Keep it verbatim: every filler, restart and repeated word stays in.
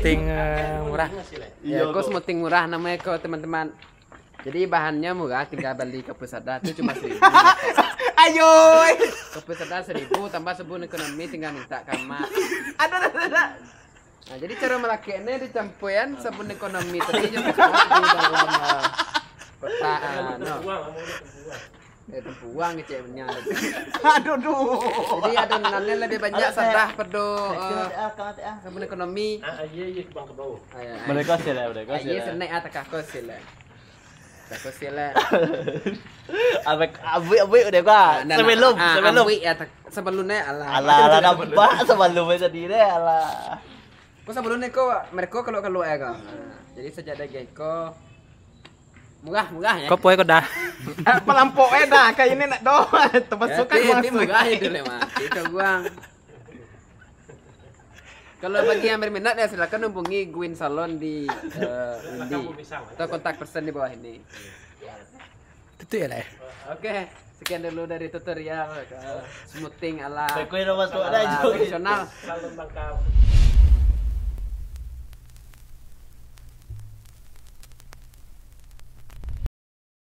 smoothing, eh, murah. Ya, ko smoothing murah namonyo ko, teman-teman. Jadi, bahannya murah, tinggal bali kapur sadah tu cuma seribu. Ayo. Kapur sadah seribu tambah sabun ekonomi, tinggal minta ka amak. Ada, ada, ada. Nah, jadi cara malakeknyo dicampuian sabun ekonomi tadi jo di dalam, eh, kotak, ah, no. Eh, tempuang kecek punya. Aduh, duh. Jadi adonannyo lebih banyak sadah pado, eh, sabun ekonomi. Ah, iya, iya, kebang ke bawah. Ah, iya, ah. Mereka sih lah, mereka sih. Iya, senek ah, takah ko sih lah. Takah ko sih lah. Abik, abik, abik udah gua. Nah, nah, sebelum, ah, sebelum. Ambuik ya, tak-, sebelumnya alah. Alah, alah, nampak sebelumnya tadi deh, alah. Ko sebelumnya ko, mereka kalau keluar ya, ko. Nah, jadi sajak daging ko murah-murah ya. Ko poe ko dah. Palampok eh dah, kayak ini nak doh. Terpasukan. Ya, murah itu lah, Mas. Itu gua. Kalau bagi yang berminat ya, silakan hubungi Gwin Salon di, eh, Windi. Atau kontak person di bawah ini. Itu ya lah. Oke, sekian dulu dari tutorial, eh, smoothing ala, ala tradisional. Salon Bangkau.